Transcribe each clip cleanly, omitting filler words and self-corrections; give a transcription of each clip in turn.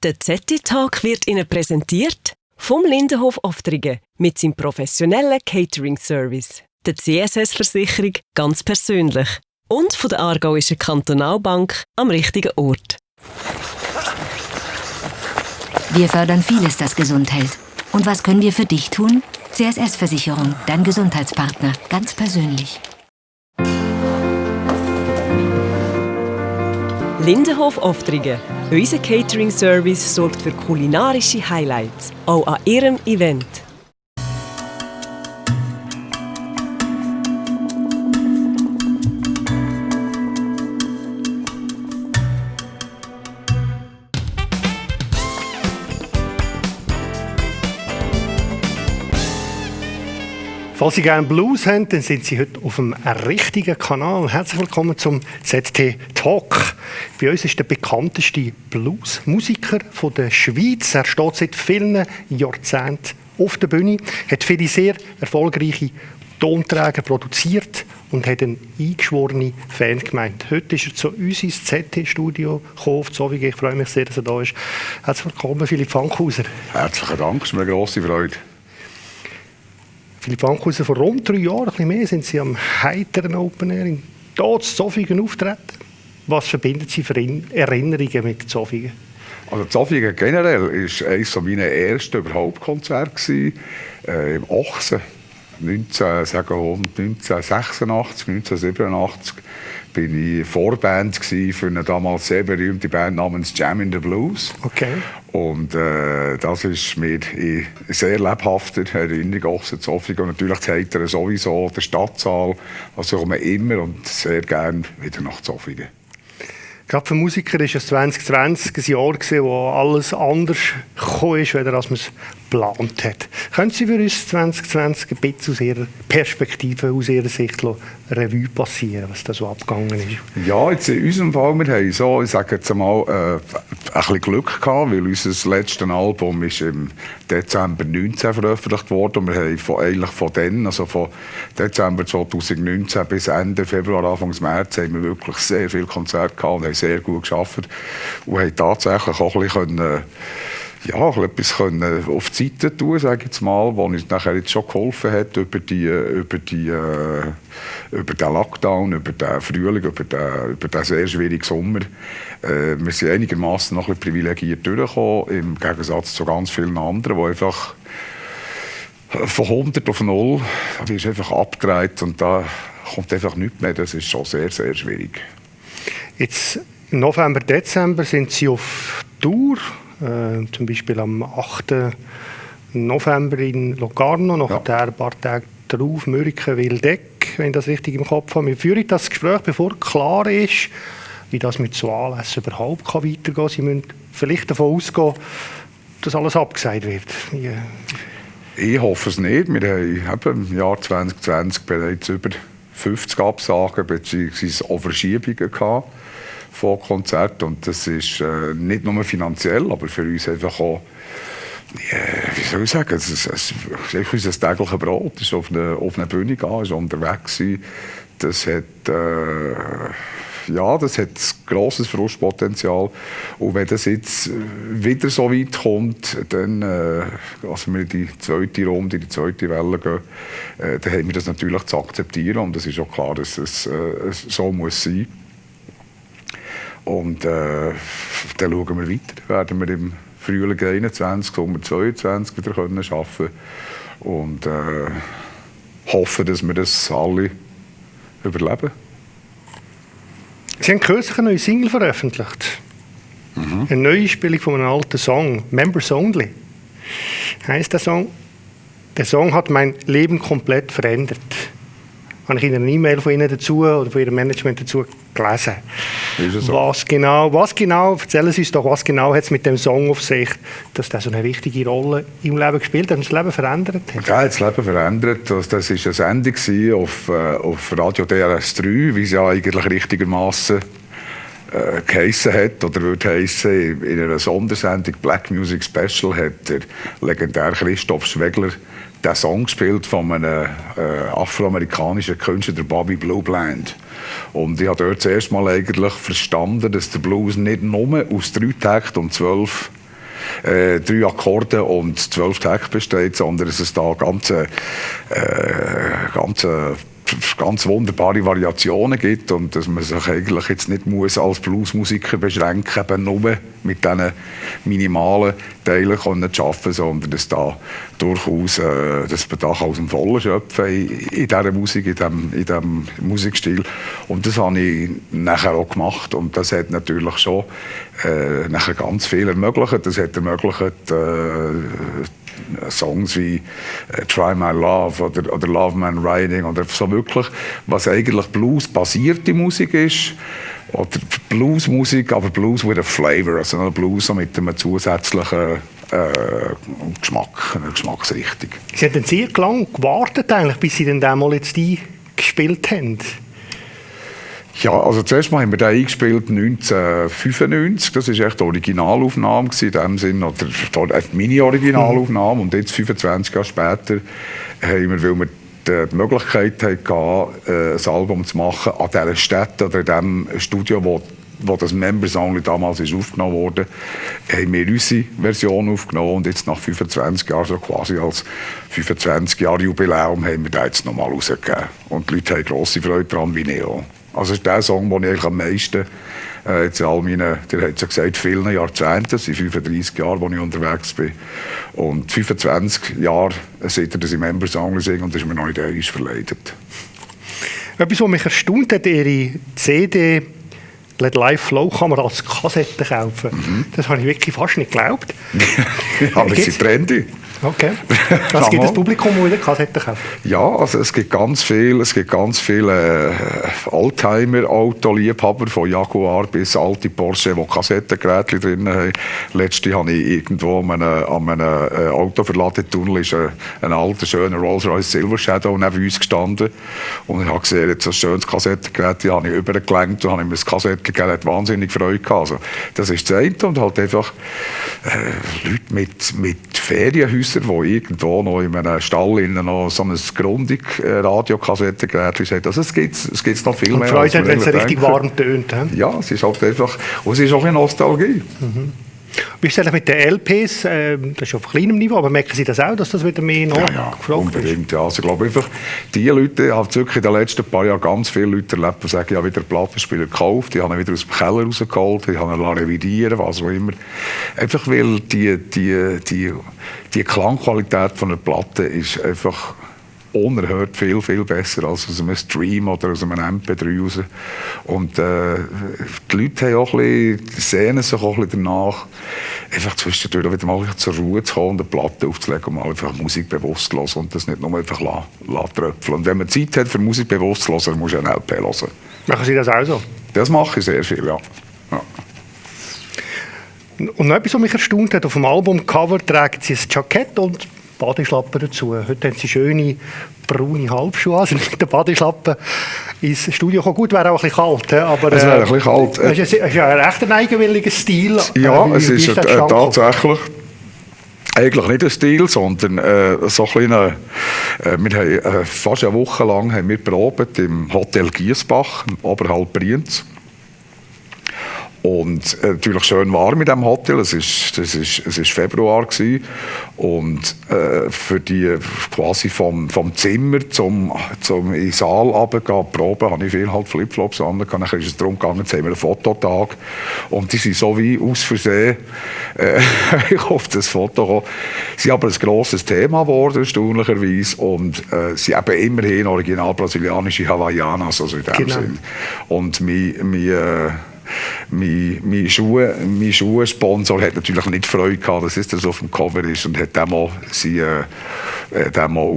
Der ZT-Talk wird Ihnen präsentiert vom Lindenhof Oftringen mit seinem professionellen Catering-Service. Der CSS-Versicherung ganz persönlich. Und von der Aargauischen Kantonalbank am richtigen Ort. Wir fördern vieles, das gesund hält. Und was können wir für dich tun? CSS-Versicherung, dein Gesundheitspartner, ganz persönlich. Lindenhof Oftringen. Unser Catering-Service sorgt für kulinarische Highlights, auch an Ihrem Event. Falls Sie gerne Blues haben, dann sind Sie heute auf dem richtigen Kanal. Herzlich willkommen zum ZT Talk. Bei uns ist der bekannteste Bluesmusiker der Schweiz. Er steht seit vielen Jahrzehnten auf der Bühne, hat viele sehr erfolgreiche Tonträger produziert und hat eine eingeschworene Fangemeinde. Heute ist er zu uns ins ZT-Studio gekommen. Ich freue mich sehr, dass er da ist. Herzlich willkommen, Philipp Fankhauser. Herzlichen Dank, es ist mir eine grosse Freude. Philipp Fankhauser, vor rund 3 Jahren, ein bisschen mehr, sind Sie am heiteren Open Air in Zofingen auftreten. Was verbinden Sie für Erinnerungen mit Zofingen? Also Zofingen generell war eines meiner ersten überhaupt Konzerte im Ochsen. 1986, 1987 bin ich Vorband für eine damals sehr berühmte Band namens Jam in the Blues. Okay. Und das ist mir in sehr lebhafter Erinnerung auch zu Zofingen. Und natürlich das Heitere sowieso, der Stadtsaal. Also ich komme immer und sehr gerne wieder nach Zofingen. Gerade für Musiker war es 2020 ein Jahr, wo alles anders gekommen ist, als man es geplant hat. Können Sie für uns 2020 ein bisschen aus Ihrer Perspektive, aus Ihrer Sicht Revue passieren, was da so abgegangen ist? Ja, jetzt in unserem Fall, wir haben so, ich sage jetzt mal, ein bisschen Glück gehabt, weil unser letztes Album ist im Dezember 2019 veröffentlicht worden und wir haben von Dezember 2019 bis Ende Februar, Anfang März haben wir wirklich sehr viele Konzerte gehabt und haben sehr gut gearbeitet und haben tatsächlich auch ein bisschen etwas auf die Seite tun, sage ich jetzt mal, was uns nachher jetzt schon geholfen hat über den Lockdown, über den Frühling, über den sehr schwierigen Sommer. Wir sind einigermaßen noch ein bisschen privilegiert durchgekommen, im Gegensatz zu ganz vielen anderen, die einfach von 100 auf 0, da wirst du einfach abgedreht und da kommt einfach nichts mehr. Das ist schon sehr, sehr schwierig. Jetzt im November, Dezember sind Sie auf Tour. Zum Beispiel am 8. November in Locarno, nachher ein paar Tage darauf Mürike, Wildeck, wenn ich das richtig im Kopf habe. Wir führen das Gespräch, bevor klar ist, wie das mit so Anlässen überhaupt weitergehen kann. Sie müssen vielleicht davon ausgehen, dass alles abgesagt wird. Ich hoffe es nicht. Wir haben im Jahr 2020 bereits über 50 Absagen bzw. auch Verschiebungen gehabt von Konzerten. Und das ist nicht nur finanziell, aber für uns einfach auch, wie soll ich sagen, es ist unser tägliches Brot. Es ist auf eine Bühne gehen, ist unterwegs sein. Das hat grosses Frustpotenzial. Und wenn das jetzt wieder so weit kommt, dann, also wir in die zweite Runde, in die zweite Welle gehen, dann haben wir das natürlich zu akzeptieren. Und es ist auch klar, dass es so muss sein. Und dann schauen wir weiter. Werden wir im Frühling 21, Sommer 22 wieder arbeiten können. Und hoffen, dass wir das alle überleben. Sie haben kürzlich eine neue Single veröffentlicht. Eine Neuspielung von einem alten Song, «Members Only». Heisst der Song, der Song hat mein Leben komplett verändert. Habe ich in einer E-Mail von Ihnen dazu oder von Ihrem Management dazu gelesen. Ist es so? Was genau, erzählen Sie uns doch, was genau hat es mit dem Song auf sich, dass der so eine wichtige Rolle im Leben gespielt hat und das Leben verändert hat? Ja, das Leben verändert. Das war eine Sendung auf Radio DRS3, wie es ja eigentlich richtigermaßen geheissen hat, oder würde heissen, in einer Sondersendung Black Music Special hat der legendäre Christoph Schwegler den Song gespielt von einem afroamerikanischen Künstler, der Bobby Blue Bland. Und ich habe dort zuerst mal eigentlich verstanden, dass der Blues nicht nur aus 3 Takten und 12 3 Akkorde und 12 Takte besteht, sondern dass es da ganz wunderbare Variationen gibt und dass man sich eigentlich jetzt nicht muss als Bluesmusiker beschränken, eben nur mit diesen minimalen Teilen zu arbeiten, sondern dass da durchaus, dass man da aus dem Vollen schöpfen in dieser Musik, in diesem Musikstil. Und das habe ich nachher auch gemacht und das hat natürlich schon nachher ganz viel ermöglicht. Das hat ermöglicht, Songs wie Try My Love oder Love Man Riding oder so wirklich, was eigentlich Blues-basierte Musik ist, oder Bluesmusik, aber Blues with a Flavor, also ein Blues mit einem zusätzlichen Geschmack, eine Geschmacksrichtung. Sie haben dann sehr lange gewartet, eigentlich, bis Sie dann mal jetzt gespielt haben. Ja, also zuerst mal haben wir den eingespielt 1995. Das war echt die Originalaufnahme in dem Sinn, oder eine Mini-Originalaufnahme. Und jetzt, 25 Jahre später, haben wir, weil wir die Möglichkeit hatten, ein Album zu machen an dieser Stätte oder in dem Studio, wo das Members Only damals ist aufgenommen wurde, haben wir unsere Version aufgenommen und jetzt nach 25 Jahren, so quasi als 25 Jahre Jubiläum, haben wir den jetzt nochmal rausgegeben. Und die Leute haben grosse Freude daran, wie ich auch. Also das ist der Song, den ich eigentlich am meisten jetzt in all meinen, der hat ja gesagt, vielen Jahrzehnten, das sind 35 Jahre, wo ich unterwegs bin. Und 25 Jahre, seit er das im Members Only singt, und das ist mir noch nicht einmal verleidet. Etwas, was mich erstaunt hat, Ihre CD «Let Life Flow» kann man als Kassette kaufen. Das habe ich wirklich fast nicht geglaubt. Aber es sind trendy. Okay. Es gibt ein Publikum, das wieder Kassetten kauft. Ja, also es gibt ganz viele Oldtimer-Autoliebhaber, von Jaguar bis alte Porsche, die Kassettengeräte drin haben. Letzte habe ich irgendwo an einem Autoverladetunnel ist ein alter, schöner Rolls-Royce Silver Shadow neben uns gestanden. Und ich habe gesehen, jetzt ein schönes Kassettengerät, die habe ich übergelenkt und habe ihm das Kassettengerät, hat wahnsinnig Freude gehabt. Also, das ist das eine und halt einfach Leute mit Ferienhäusern, die irgendwo noch in einem Stall noch so ein grundig Radiokassettengerät haben. Also es gibt noch viel mehr. Und Freude hat, wenn es richtig warm tönt. Ja, es ist halt einfach, und es ist auch eine Nostalgie. Mhm. Wie ist es mit den LPs? Das ist auf kleinem Niveau, aber merken Sie das auch, dass das wieder mehr nachgefragt ja, unbedingt, ja. Also ich glaube einfach, die Leute, ich habe wirklich in den letzten paar Jahren ganz viele Leute erlebt, die sagen, ich habe wieder einen Plattenspieler gekauft, ich habe ihn wieder aus dem Keller rausgeholt, ich habe ihn revidieren, was auch immer. Einfach weil die Klangqualität von einer Platte ist einfach unerhört viel, viel besser als aus einem Stream oder aus einem MP3 raus. Und die Leute haben auch ein bisschen, sehnen sich auch ein bisschen danach, einfach zwischendurch wieder mal zur Ruhe zu kommen und eine Platte aufzulegen und mal einfach Musik bewusst zu hören und das nicht nur einfach tröpfeln. Und wenn man Zeit hat, für Musik bewusst zu hören, muss man eine LP hören. Machen Sie das auch so? Das mache ich sehr viel, ja. Und noch etwas, was mich erstaunt hat, auf dem Albumcover tragen Sie ein Jackett und Badeschlappen dazu. Heute haben Sie schöne braune Halbschuhe an, sind mit den Badeschlappen ins Studio kommen. Gut, wäre auch ein bisschen kalt. Aber, es wäre ein bisschen kalt. Es ist ja ein recht eigenwilliger Stil. Ja, es ist tatsächlich eigentlich nicht ein Stil, sondern so ein kleiner, wir haben fast eine Woche lang haben wir probiert im Hotel Giesbach, oberhalb Brienz. Und natürlich schön warm in diesem Hotel. Es war Februar gewesen. Und für die quasi vom Zimmer zum in den Saal runtergehen, proben, habe ich viel halt Flipflops an. Dann ist es darum gegangen, jetzt haben wir einen Fototag. Und die sind so wie aus Versehen auf das Foto gekommen. Sie sind aber ein grosses Thema geworden, erstaunlicherweise. Und sie haben immerhin original brasilianische Havaianas, also in dem Sinn. Und mein Schuhsponsor hat natürlich nicht Freude gehabt, dass das auf dem Cover ist und hat dem mal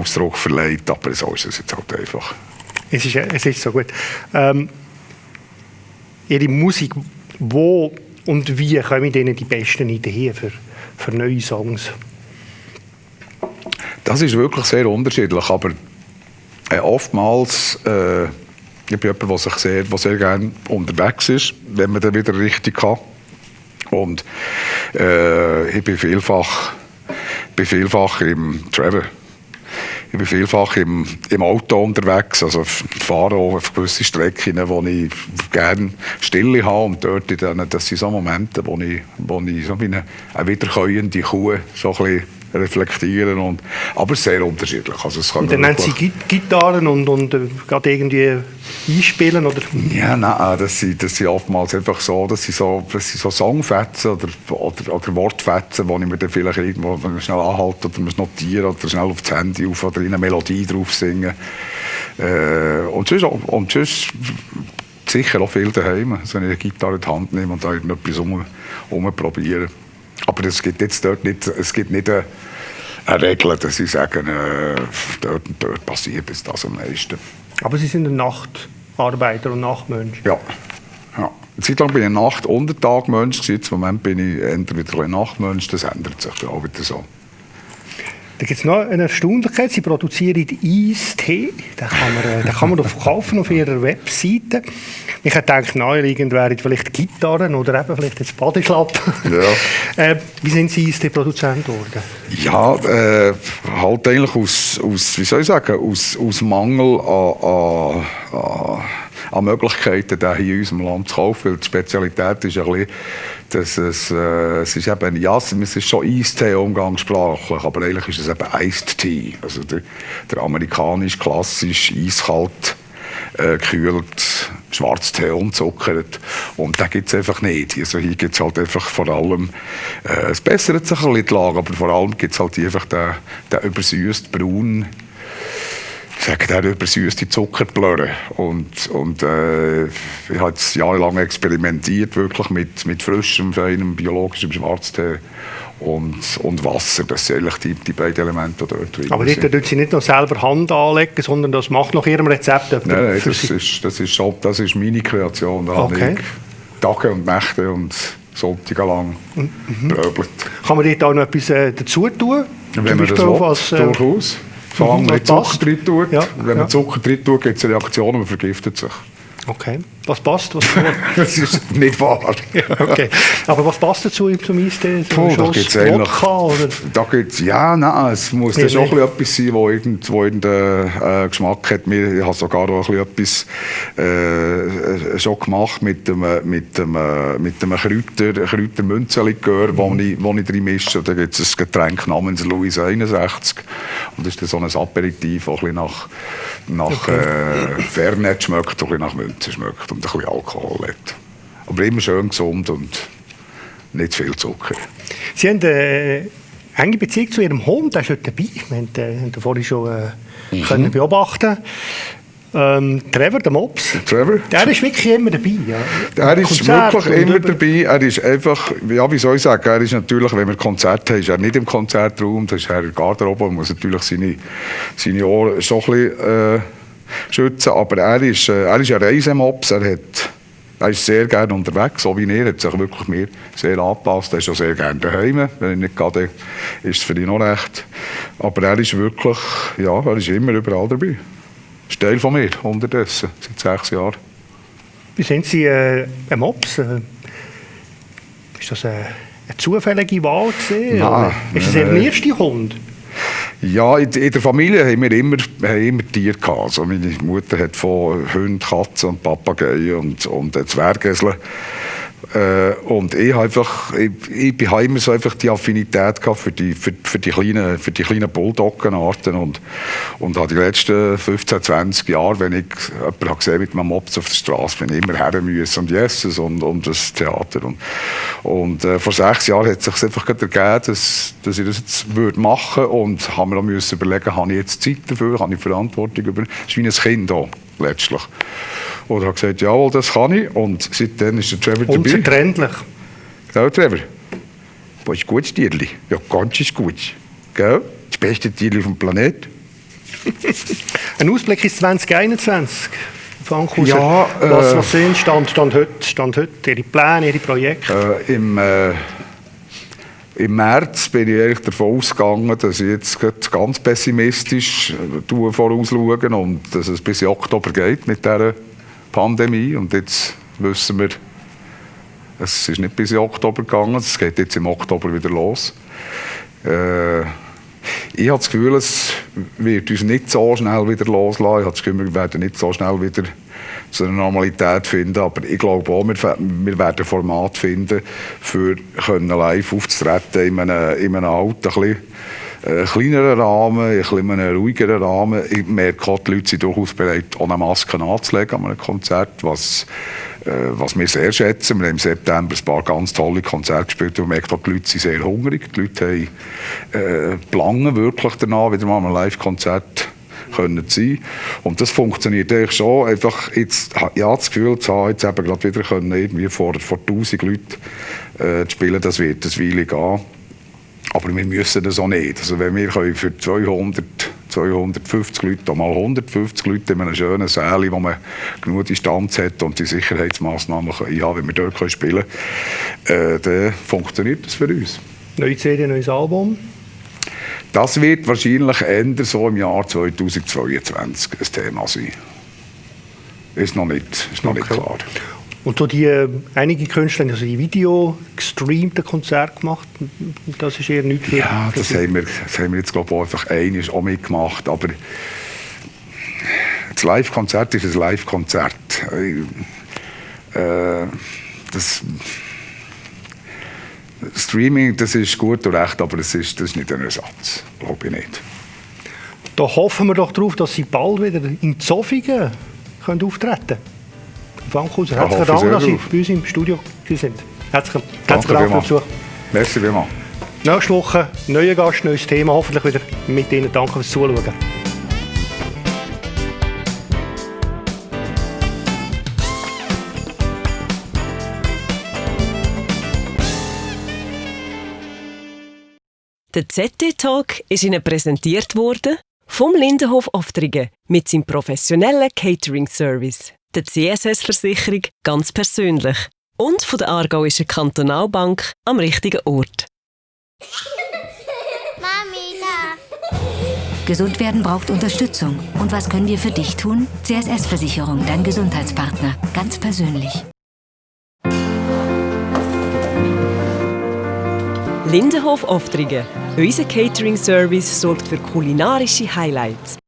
Ausdruck verleiht, aber so ist es jetzt halt einfach. Es ist so gut. Ihre Musik, wo und wie kommen Ihnen die besten Ideen für neue Songs? Das ist wirklich sehr unterschiedlich, aber oftmals ich bin jemand, der sehr gerne unterwegs ist, wenn man dann wieder richtig kann. Und ich bin vielfach im Travel. Ich bin vielfach im Auto unterwegs, also fahre auch auf gewisse Strecken, wo ich gerne Stille habe. Und dort das sind so Momente, wo ich so wie eine wiederkäuende Kuh so ein bisschen reflektieren. Aber sehr unterschiedlich. Also es kann und dann nennen Sie Gitarren und gerade irgendwie einspielen? Oder? Ja, nein, das sind oftmals einfach so, das sind so Songfetzen oder Wortfetzen, wo ich mir dann vielleicht irgendwo schnell anhalte oder muss notieren oder schnell auf das Handy auf oder eine Melodie drauf singen. Und sonst sicher auch viel daheim, also wenn ich eine Gitarre in die Hand nehme und da irgendetwas rumprobieren. Aber es gibt jetzt dort nicht eine Regel, dass sie sagen, dort und dort passiert ist das am meisten. Aber Sie sind ein Nachtarbeiter und Nachtmensch? Ja. Eine Zeit lang bin ich ein Nacht- und Tagmensch. Im Moment bin ich eher wieder ein Nachtmensch. Das ändert sich auch wieder so. Da gibt es noch eine Erstaunlichkeit. Sie produzieren Eistee. Den kann man kaufen auf Ihrer Webseite. Ich hätte gedacht, naheliegend wären vielleicht Gitarren oder eben vielleicht jetzt Bodyschlappen. Ja. Wie sind Sie Eistee-Produzent geworden? Ja, halt eigentlich aus Mangel an Möglichkeiten, den hier in unserem Land zu kaufen. Weil die Spezialität ist ein bisschen, dass es ist eben, ja, es ist schon Eistee umgangssprachlich, aber eigentlich ist es eben Iced Tea. Also der amerikanisch, klassisch, eiskalt, gekühlt, Schwarztee unzuckert. Und den gibt es einfach nicht. Also hier gibt es halt einfach vor allem, es bessert sich ein bisschen die Lage, aber vor allem gibt es halt einfach den übersüßten Braun, ich sage, der übersüßte Zuckerblöre. Und ich habe jetzt jahrelang experimentiert, wirklich mit frischem, feinem, biologischem Schwarztee und Wasser. Das sind eigentlich die beiden Elemente, die dort drin sind. Aber dort tun Sie nicht noch selber Hand anlegen, sondern das macht nach Ihrem Rezept? Nein, das ist meine Kreation. Da habe ich Tage und Nächte und Sonntage lang bröbelt. Kann man dort auch noch etwas dazu tun? Wenn man das will, durchaus. Solange man Zucker drin tut. Ja. Wenn man Zucker drin tut, gibt es eine Reaktion und man vergiftet sich. Okay. Was passt? Das ist nicht wahr. Okay. Aber was passt dazu zum Eistee? Da gibt es es muss dann schon etwas sein, wo irgendeinen Geschmack hat. Ich habe sogar auch etwas schon gemacht mit einem Kräutermünzenlikör, wo ich drin mische. Da gibt es ein Getränk namens Louis 61. Und das ist dann so ein Aperitif, das ein bisschen nach Fernet schmeckt, ein bisschen nach Münze schmeckt und ein bisschen Alkohol hat. Aber immer schön gesund und nicht viel Zucker. Sie haben eine enge Beziehung zu Ihrem Hund, der ist heute dabei. Wir haben ihn vorhin schon können beobachten. Trevor, der Mops. Der ist wirklich immer dabei. Ja. Er ist wirklich immer dabei. Er ist einfach, ja, wie soll ich sagen, er ist natürlich, wenn wir Konzerte haben, ist er nicht im Konzertraum, das ist er in der Garderobe, man muss natürlich seine Ohren schon ein bisschen schützen, aber er ist ein Reisemops, er ist sehr gerne unterwegs, so wie er, hat sich wirklich mir sehr angepasst. Er ist auch sehr gerne daheim, wenn er nicht gerade ist es für ihn noch recht. Aber er ist wirklich, ja, er ist immer überall dabei. Das ist Teil von mir, unterdessen, seit 6 Jahren. Wie sind Sie ein Mops? Ist das eine zufällige Wahl gewesen? Nein. Ist das Ihr erster Hund? Ja, in der Familie haben wir immer Tiere gehabt. Also meine Mutter hat von Hunden, Katzen und Papageien und Zwergäseln. Und ich habe immer so einfach die Affinität gehabt für die kleinen Bulldoggenarten und habe die letzten 15, 20 Jahre, wenn ich jemanden gesehen mit einem Mops auf der Straße, bin ich immer her müssen und Jesus und das Theater. Und vor 6 Jahren hat es sich einfach ergeben, dass ich das jetzt machen würde und habe mir auch müssen überlegen, habe ich jetzt Zeit dafür, habe ich Verantwortung über. Es ist wie ein Kind auch, letztlich. Und habe gesagt, jawohl, das kann ich. Und seitdem ist der Trevor dabei. Unzertrennlich. Ja, Trevor. Was ist gut, Tierli? Ja, ganz gut. Gell? Das beste Tierli vom Planeten. Ein Ausblick ist 2021. Ja, was sind Stand heute? Ihre Pläne, Ihre Projekte? Im März bin ich eigentlich davon ausgegangen, dass ich jetzt ganz pessimistisch vorausschaue und dass es bis Oktober geht mit dieser Pandemie. Und jetzt wissen wir, es ist nicht bis Oktober gegangen, es geht jetzt im Oktober wieder los. Ich habe das Gefühl, es wird uns nicht so schnell wieder loslassen. Ich habe das Gefühl, wir werden nicht so schnell wieder zu einer Normalität finden. Aber ich glaube auch, wir werden ein Format finden, für live aufzutreten in einem alten, kleineren Rahmen, in einem ruhigeren Rahmen. Ich merke auch, die Leute sind durchaus bereit, ohne Maske anzulegen an einem Konzert, was wir sehr schätzen. Wir haben im September ein paar ganz tolle Konzerte gespielt und man merkt auch, die Leute sind sehr hungrig. Die Leute planen wirklich danach, wieder mal an einem Live-Konzert können sein. Und das funktioniert eigentlich schon. Einfach jetzt, ja, das Gefühl zu haben, jetzt eben gerade wieder können, irgendwie vor 1000 Leuten spielen, das wird eine Weile gehen. Aber wir müssen das auch nicht. Also wenn wir für 250 Leute, mal 150 Leute in einem schönen Saal, wo man genug Distanz hat und die Sicherheitsmaßnahmen einhalten, wenn wir dort spielen können, dann funktioniert das für uns. Neue CD, neues Album? Das wird wahrscheinlich eher so im Jahr 2022 ein Thema sein. Ist noch nicht klar. Und so einige Künstler haben also die Video gestreamten Konzerte gemacht. Das ist eher nichts für... Ja, das haben wir jetzt glaube ich einfach einmal auch mitgemacht. Aber das Live-Konzert ist ein Live-Konzert. Das Streaming, das ist gut und recht, aber das ist nicht ein Ersatz. Glaube ich nicht. Da hoffen wir doch darauf, dass Sie bald wieder in Zofingen auftreten können. Frank Hauser, herzlichen Dank, dass Sie bei uns im Studio sind. Herzlichen Dank für den Besuch. Merci vielmals. Nächste Woche neuer Gast, neues Thema, hoffentlich wieder mit Ihnen. Danke fürs Zuschauen. Der ZT-Talk ist Ihnen präsentiert worden vom Lindenhof Oftringen mit seinem professionellen Catering-Service, der CSS-Versicherung ganz persönlich und von der Aargauischen Kantonalbank am richtigen Ort. Mami, da! Gesund werden braucht Unterstützung. Und was können wir für dich tun? CSS-Versicherung, dein Gesundheitspartner. Ganz persönlich. Lindenhof Oftringen. Unser Catering-Service sorgt für kulinarische Highlights.